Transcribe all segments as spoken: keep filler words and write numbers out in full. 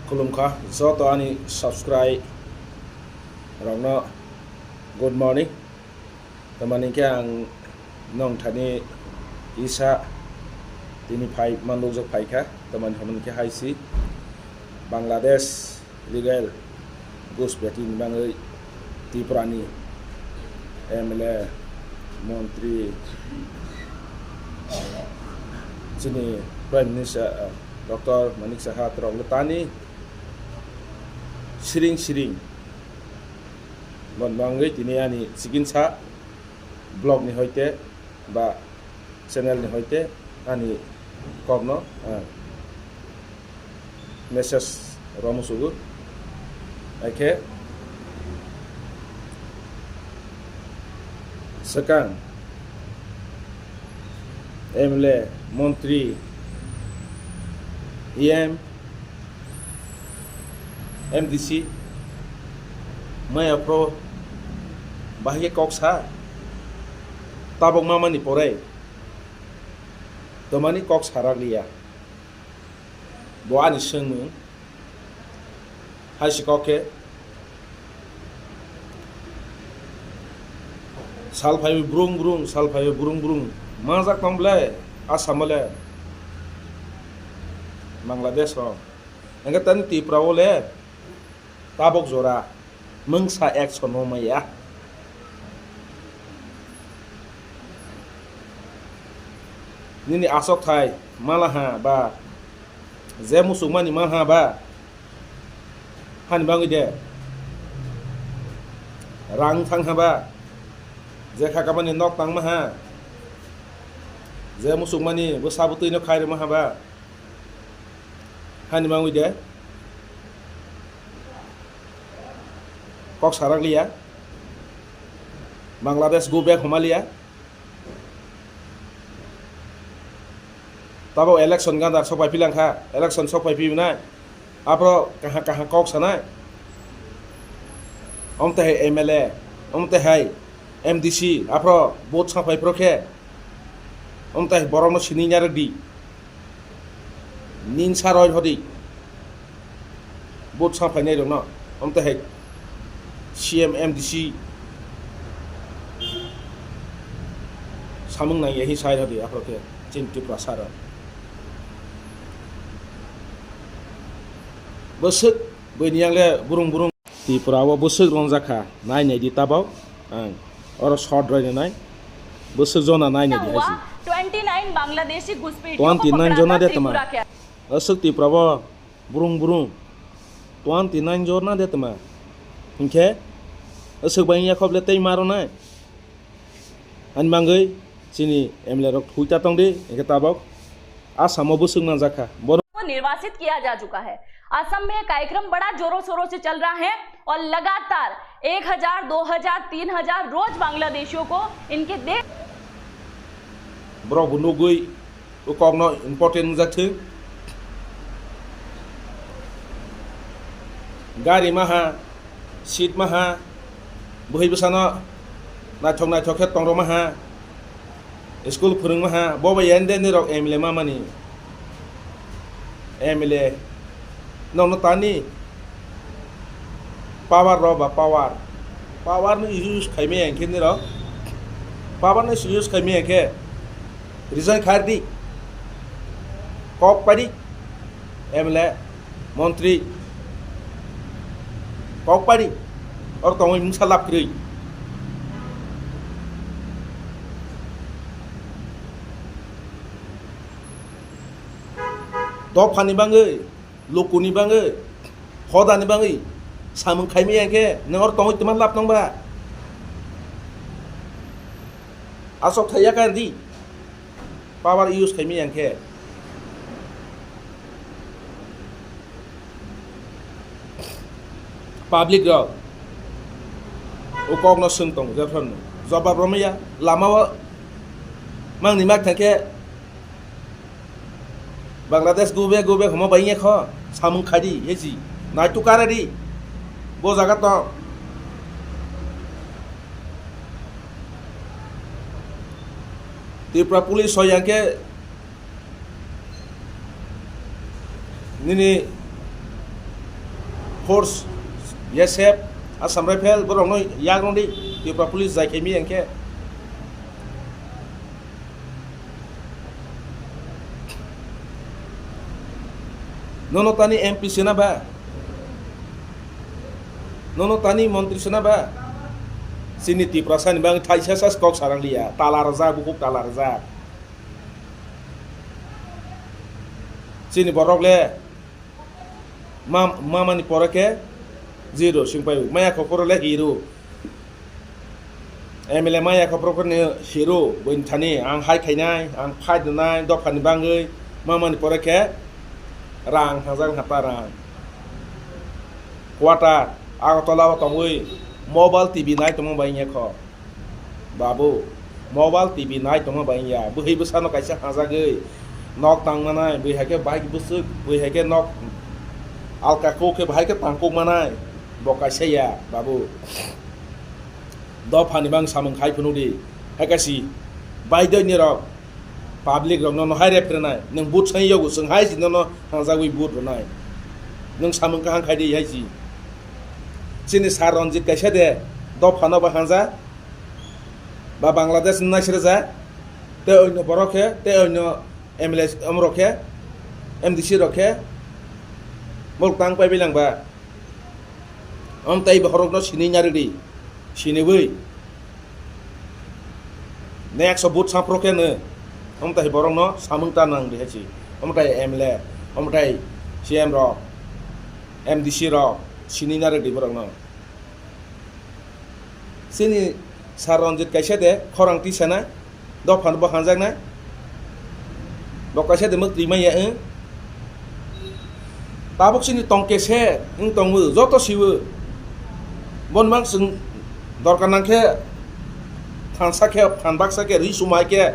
Khulumkha joto ani subscribe rokno, good morning. Tamani khe ang nong thani isa tini phai manlukjak phaikha, tamani hwnmani khe hai si Bangladesh legal ghusbeti ni bagwi Tripura ni M L A, montri, chini Prime Minister, uh, Doctor Manik Saha rok tani siring siring bon bangwi tini ani chikinsa blog ni hoite ba channel ni hoite ani kokno, ah, message romo sugo. Haikhe swkang M L A, montri, E M, M D C, maya pro bahai khe kok sa, tabok mamani pore tomani kok sarak liya. Bo ani swngmung hai si kok khe, sal phaiwi brung brung, sal phaiwi brung brung manjak tong ble Assam le, Bangladesh rok. Hingke tani Tripura o le tabok jora mungsa action no maya. Nini asok thai malaha ba je musukmani malaha ba hani bangwi de rang thang ha ba je khakamani nok tang maha je musukmani bwsa bwtwi no khairima ha ba. Hani mangwi de kok sarak liya, Bangladesh go back homa liya. Tabo election gandar sok pai pilang kha, election sok pai pi nai. Apro kaha kaha kok sanai. Om te hai M L A, om te hai M D C, apro vote sa pai pro khe. Om te hai borok no sini nyarek di. Nin sa roi hodi. Vote sa phainai rokno. Om te hai C M M D C samung nang ya hi sai hodi aphro khe chin Tripura sara. Bwswk bwini yang le burung burung. Tripura o bwswk rongjak kha, nai nai di tabok ang oro short roi nai bwswk jona nai nai di hai si. Twenty nine Bangladeshi घुसपैठियों को twenty nine jona पकड़ाकर de tama. Tripura के Aswk Tripura o burung burung twenty nine jona de tama. Hinkhe aswk bai ya khop le tei maro nai. Ani mangwi chini M L A rok thwi ta tong di, hinkhe tabok Assam o bwswk manjak kha. Borok को निर्वासित किया जा चुका है। असम में ये कार्यक्रम बड़ा जोरों शोरों से चल रहा है और लगातार एक हज़ार, दो हज़ार, तीन हज़ार रोज बांग्लादेशियों को इनके देश Borok bo nugwi o kokno important wngjak thung. Gari maha, seat maha, bwhwi bwsano naithok naithok khe tongrok maha, school phwrwng maha, bo bai ende nirok M L A mamani. M L A nokno tani power rw ba power, power no use khaimaya hinkhe nirok, power no use khaimaya hinkhe resign khardi, kok padi, M L A, montri, kok padi, oro tongwi mungsa lab kwrwi. Dophani bangwi, lukuni bangwi, hodani bangwi samung khaimaya hinkhe nwng oro tongwi twma lab tong ba? Aswk thaiya kha di, power use khaimaya hinkhe. Public rok o kokno swng tongo, jephru jobab romya lama o mangni mak thangkhe Bangladesh gube gube homo bai wngya kho, samung khai di, hesi naituk kare di, bo jaga tong. Tripura police soi yang khe nini Force, B S F, Assam Rifle, borokno yakrwng di, Tripura Police jai khaimi hwnkhe. Nono tani M P sena ba? Nono tani montri sena ba? Chini Tiprasa ni bang thaisa sa kok sarang liya, tala rwjak, bukhuk tala rwjak. Chini borok le ma-, mama ni pore khe zero sing pai, maya khopor le hero. M L A maya khopor ni hero, buini thani ang hai khainai, ang fight rwnai, dopha ni bangwi, mama ni pore khe rang hangjak hata rang. Quarter, Agartala o tongwi mobile T V nai tongma bai wngya kho. Babu, mobile T V nai tongma bai wngya. Bwhwi bwsano kaisa hajagwi nok tang manai, bwhwi hai khe bike bwswk, bwhwi hai khe nok alka kok khe bahai khe tangkuk manai. Bo kaisa ya, babu. Dopha ni bang samung khai phunuk di. Hai kasi, bai doi ni rok. Public rok no, no hai rep rwnai. Nwng vote sai yogo, chwng hai si no, no hangjagwi vote rwnai. Nwng samung kaham khai di hai si. Chini Sir Ranjit kaisa de, dopha no bo hanja. Ba Bangladesh ni naisre ja. Te oino borok khe, te oino M L A omrok khe, M D C rok khe. Mol tang pai bilang ba. Om tai borok no sini nyari di. Sini bui. Next vote saphro khe no, omtai borokno samung ta nang di hai si. Omtai M L A, omtai C M rok, M D C rok, sini narwk di borokno. Chini Sir Ranjit kaisa de khorang tisa na, dopha no bo hanjak na. Bo kaisa de mwk twi manya wng. Tabuk chini tongke se wng tongo, joto siwo. Bon mang chwng dorkar nang khe phan sa khe, phan baksa khe, ri sumai khe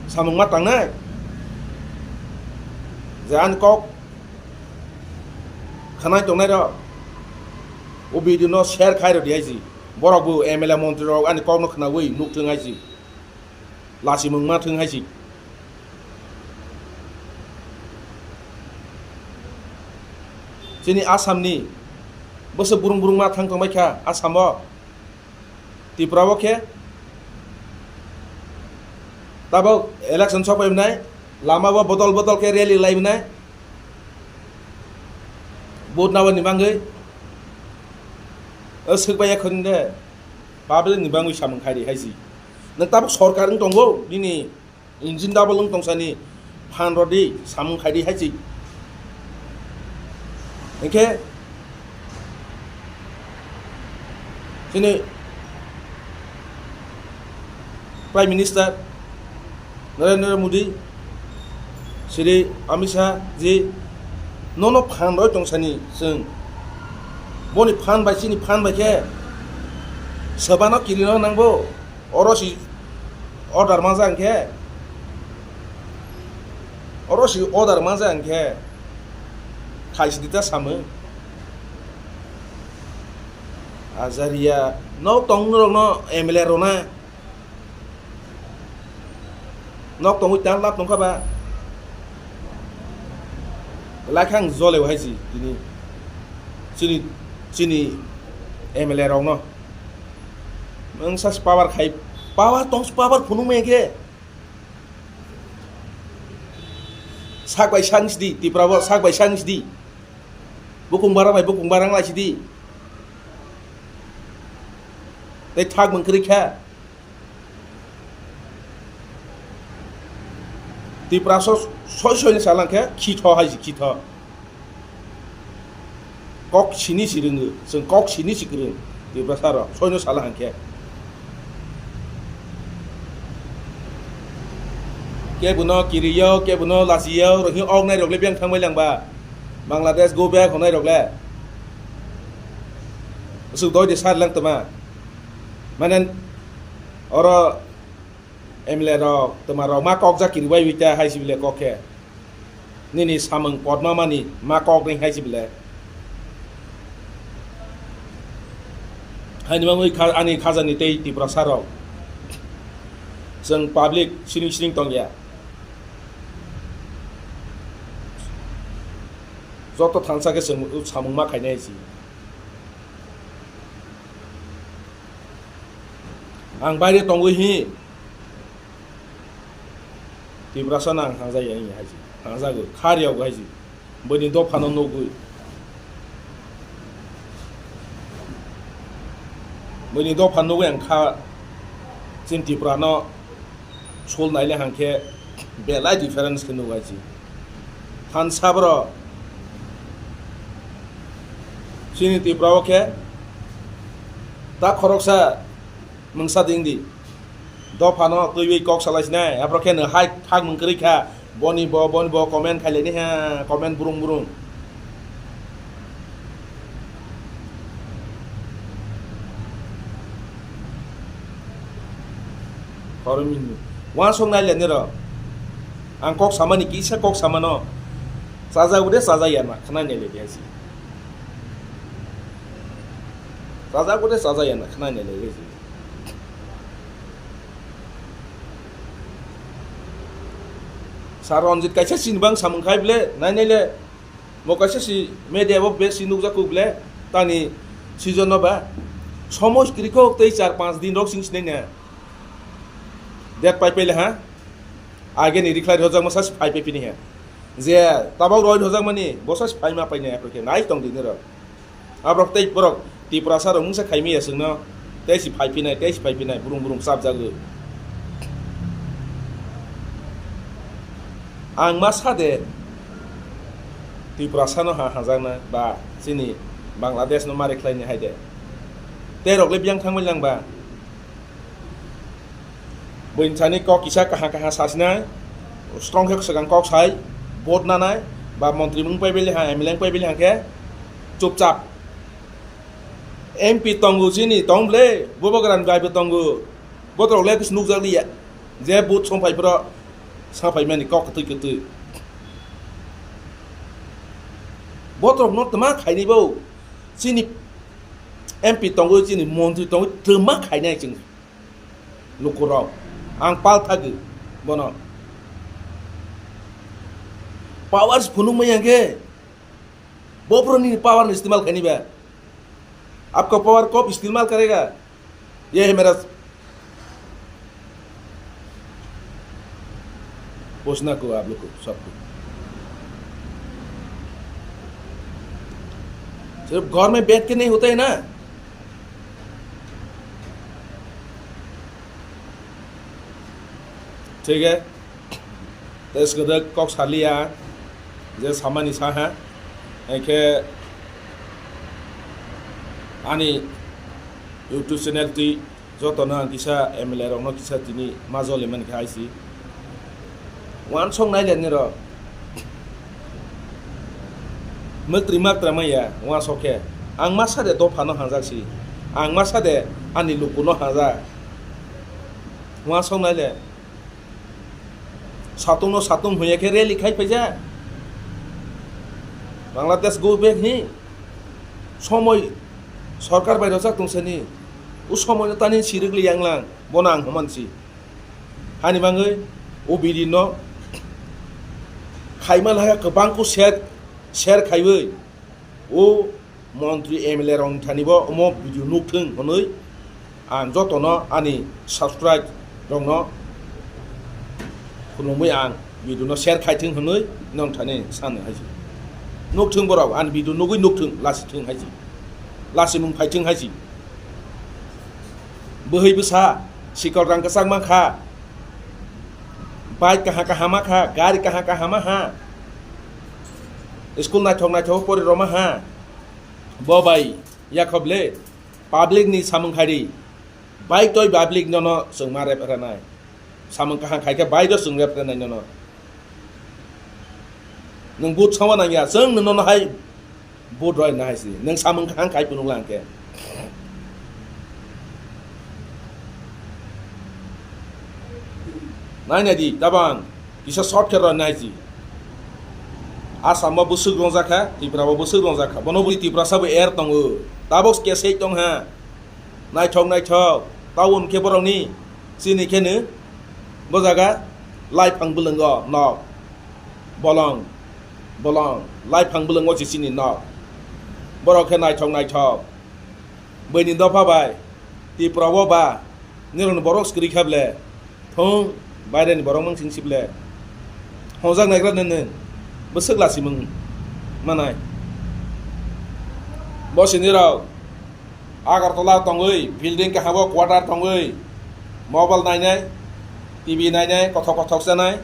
samung ma tangnai. Je ani kok khanai tongnai rok, o video no share khai rw di hai si. Borok bo M L A montri rok ani kok no khnawi nuk thung hai si. Lachimung ma thung hai si. Chini Assam ni bwswk burung burung ma thang tongbai kha Assam o, Tripura o khe tabok election sok pai nai, lama o bodol bodol khe rally lai nai, vote nabani bangwi. O swk bai ya khon de. Public ni bangwi samung khai di hai si. Nwng tabuk sorkar wng tongo, nini engine double wng tong sani phan rw di, samung khai di hai si. Hinkhe chini Prime Minister Narendra Modi, Shri Amit Shah ji, nono phan roi tong sani chwng. Boni phan bai chini phan bai khe swbano kirino nangbo. Oro si order manja hwnkhe, oro si order manja hwnkhe, khai si dita samung. Ajaria no tong norokno M L A rona. Nok tongwi tan lab tongkha ba. Lakhang jole hai si tini. Chini, chini M L A rokno. Nwng sas power khai, power tong, power phunuk maya khe. Sak bai sang sidi, Tripura bo sak bai sang sidi. Bukung bara bai bukung bara nglai sidi. Tei thak mung kwrwi kha. Tiprasa soi soi ni salang khe khitho hai si khitho. Kok sini si rwngo, chwng kok sini si kwrwng Tiprasa rok soi no sala hwnkhe. Kebo no kiriyo, kebo no lachiyo, rok hi ok nai rok le beng thang bai lang ba. Bangladesh go back honai rok le. Su doi de sar lang tama. Mane oro M L A rok, twma rok ma kok jak kiri bai ta hai si bile kok khe. Nini samung podma mani ma kok ring hai si bile. Haini mangwi kha-, ani khajani tei Tiprasa rok. Chwng public siring siring tong ya. Joto thansa khe chwng samung ma khainai si. Ang baire tongwi hi Tiprasa no ang hangjak ya hai si. Hangjagwi khar yokgwi hai si. Bwini dophano nugwi. Bwini dopha nugwi ang kha chini Tripura no sul naile hangkhe belai difference khe nugai si. Thansa bro chini Tripura o khe ta khoroksa mungsa ding di. Dophano twiwi kok salai sinai, aphro khe no hai thak mung kwrwi kha, boni bo, boni bo comment khailai ni ha, comment burung burung. Khoroknwi uansuk nai le niro. Ang kok samani kisa kok samano. Chajago de chajaya na khna nai le si. Chajago de chajaya na khna nai le si. Sir Ranjit kaisa sinibang samung khai ble, nai nai le, mo kaisa si media bo besi nukjakgo ble, tani season no ba, somoi kwrwi kok tei char panch din rok sing sinai na. Date pai pai le ha, age ni rikhlai rojak ma sa si phai pai pini ha. Je tabok roi rojak mani, bo sa si phai ma pai nai, apre khe nai tong di niro. Aborok tei borok Tiprasa rok mungsa khaimaya chwngno, tei si phai phinai, tei si phai phinai, burung burung chapjagwi. Ang ma sa de, Tiprasa no ha hajakna, ba chini Bangladesh no mari khlaini hai de. Tei rok le biyang thangwi lang ba. Buini thani kok kisa kaha kaha sasinai, strong khe swkang kok sai, vote nanai, ba montri mung pai beli ha, M L A pai beli ha khe chupchap. M P tongo chini tong ble, bobo gran bai bo tongo, botorok le kis nukjak liya, je vote song pai pro sa pai mani kok kwtwi kwtwi. Botorok no tma khaini bo, chini M P tongo, chini montri tongo, tma khainai chwng. Lukurok, ang pal thagwi bono. Powers phunukmaya khe, bobroni power ni istimal khaini ba. Apko power kop istimal karega? Ye hai mera पूछना को आप लोग को, सबको। सिर्फ घर में बैठ के नहीं होता है ना। ठीक है, tei swkang kok saliya je samani saha, hingkhe ani YouTube channel twi jotono ang kisa M L A rokno kisa tini ma joli mani khe hai si. Wansok nai le nirok. Mwtri matra maya wansok khe. Ang masa de dophano hanjak si. Ang masa de ani lukuno hanjak. Wansok nai le. Satung no satung huya khe rally khai phaijak. Bangladesh go back hi. Somoi sorkar bai rojak tong sani. U somoi no tani sirikli yang lang. Bono ang human si. Hani bangwi o video no khaima laha kwbang khe share, share khaiwi o montri M L A rok thani bo omo video nukthung hwnwi ang jotono ani subscribe rokno khulumwi ang video no share khaithung hwnwi nong thani sano hai si. Nukthung borok ani video nugwi nukthung lasithung hai si. Lasimung phaithung hai si. Bwhwi bwsa sikol rang kwchak mankha. Bike kaha kaha ma kha, gari kaha kaha ma ha. School naithok naithok pori roma ha. Bo bai yakhob le public ni samung khai di. Bai toi public nono chwng ma rep rwnai. Samung kaham khai khe bai do chwng rep rwnai nono. Nwng but sama nang ya, chwng nono hai but roi na hai si. Nwng samung kaham khai phunuk lang khe. Nai nai di, tabang kisa short khe roi nai si. Assam bo bwswk rongjak kha, Tripura bo bwswk rongjak kha. Bono bui Tiprasa bo er tongo. Tabok kesek tong ha. Naithok naithok, town khe borokni chini kheno bo jaga laiphang bwlwngo nok, bolong, bolong, laiphang bolongo se chini nok. Borok khe naithok naithok. Buini dopha bai, Tripura o ba, nirokni borok se kwrwi kha ble. Thung, baireni borok mang sing si ble. Hongjak naigra nini, bwswk lasimung manai. Bo sinirok Agartala tongwi, building kahamo quarter tongwi, mobile nainai, T V nainai, kothok kothok chanai.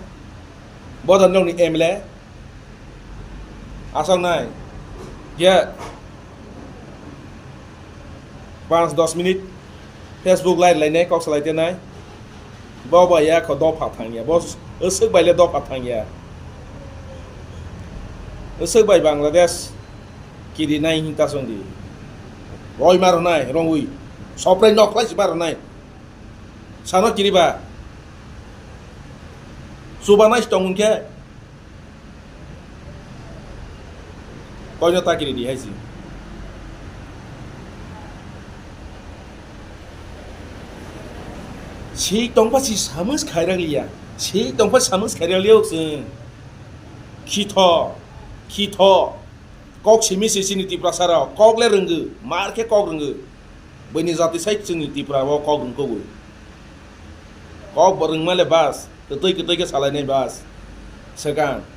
Bo don nokni M L A. Aswk nai. Ye. Panch dos minute Facebook live lainai, kok salai tenai. Bo bai ya kho dopha thang ya. Bo s-, aswk bai le dopha thang ya. Aswk bai Bangladesh kiri nai hinta song di. Roi mar nai, rongwi. Soprai nok lai si mar nai. Sano kiri ba. Suba nai si tong hwn khe. Koino ta kiri di hai si. Si tongpa si samus khairak liya. Si tongpa samus khairak liya uksung. Khitho, khitho. Kok simi si chini Tiprasa rok. Kok le rwngwi, mar khe kok rwngwi. Buini jati sai chini Tripura o kok rwngkogwi. Kok bo rwngma le bas, kwtwi kwtwi khe salainai bas. Swkang.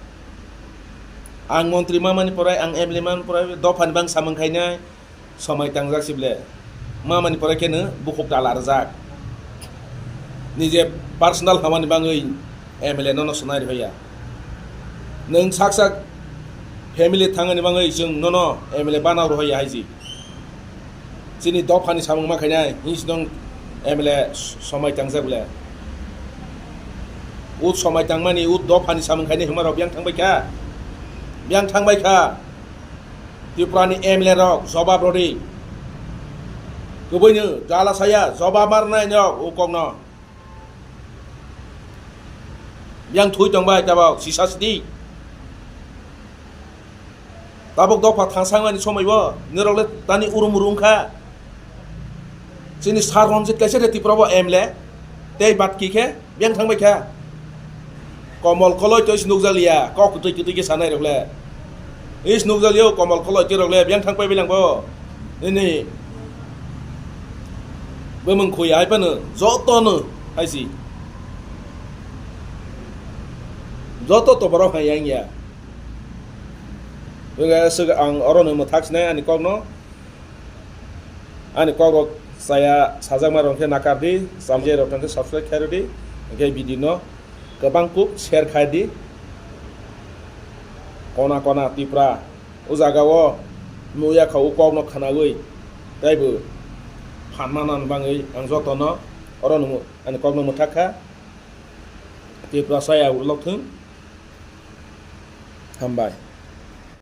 Ang montri mamani porai, ang M L A mamani porai, dophani bang samung khainai, somai tangjak si ble. Mamani porai kheno bukhuk tala rwjak. Nije personal hamani bangwi M L A nono swnai rwya. Nwng sak sak family thangani bangwi chwng nono M L A bana rwya hai si. Chini dophani samung ma khainai, hing si nong M L A somai tangjak ble. Ut somai tangmani, ut dophani samung khainai hwnma rok biyang thangbai kha. Biyang thangbai kha. Tripurani M L A rok jobab rodi. Kubuino jala saya jobab marnai rok u kokno. Yang thui tongbai tabok sisa sidi. Tabok dopha thangsangmani somoi bo nirok le tani urum urum kha. Chini sar Ranjit kaisa de Tripura bo M L A tei bat ki khe biyang thangbai kha. Komol koloi to is nukjaliya, kok kwtwi kwtwi khe sanai rok le. Is nukjaliya komol koloi twi rok le biyang thang pai bilang bo. Nini bumung khui hai phano joto no hai si. Joto to borok hai yang ya. Wngkha swk ang oro no mwthak sinai ani kok no. Ani kok rok chaya sajakma rok khe nakar di, chamjai rok khe subscribe khai rw di, hwnkhe video no kwbang kuk share khai di. Kona kona Tripura o jaga o nukya kha o kok no khwnawi tei bo phan manani bangwi ang joto no oro no ani kok no mwthak kha. Tripura chaya ulok thung. Hambai.